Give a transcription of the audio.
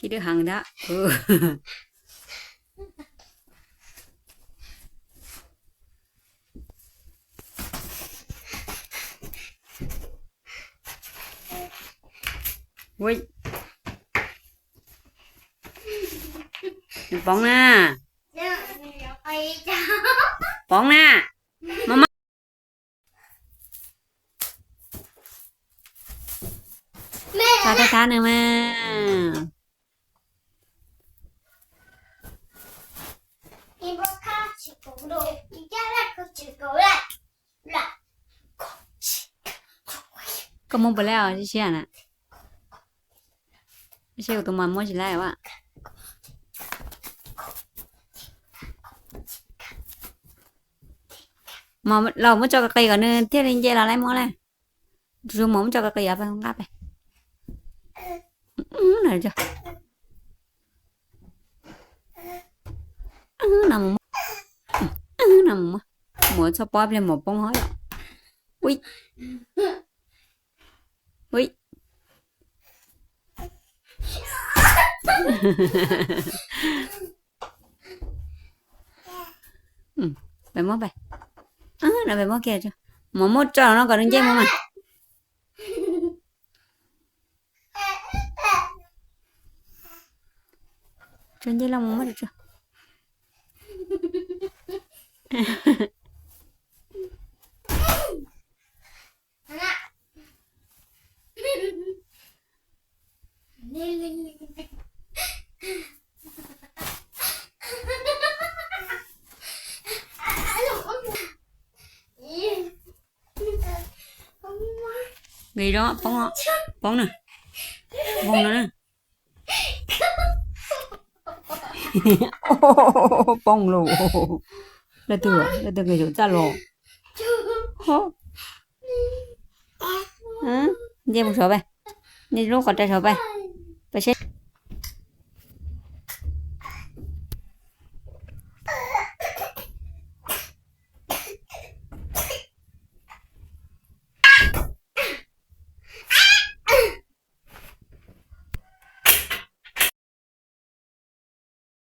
Kib dwb heev ntag. Poob na. Poob na. Txhob thab thab nws mas. Koj muab puas laib os, siab siab na. Siab kuv tus mas muab tsis laib as. Los muab tso qis qis kom nws thiaj li nce los laib muab lawm. Tus mus muab tso qis qis os, nqa pem. No mus muab, no mus muab. Muab txhob pob pliag mus poob hov yom. Ui, ui. Peb muab pem, no peb muab kiag, mus muab tso no kom nws nce mus mas. Tso nce los mus muab tso. Nqis rau, poob, poob na, poob no na. Poob lauj, leej twg, leej twg nqis saum txaj los. Nce mus saud pem, nce lub qhov rais saud pem, pem seb.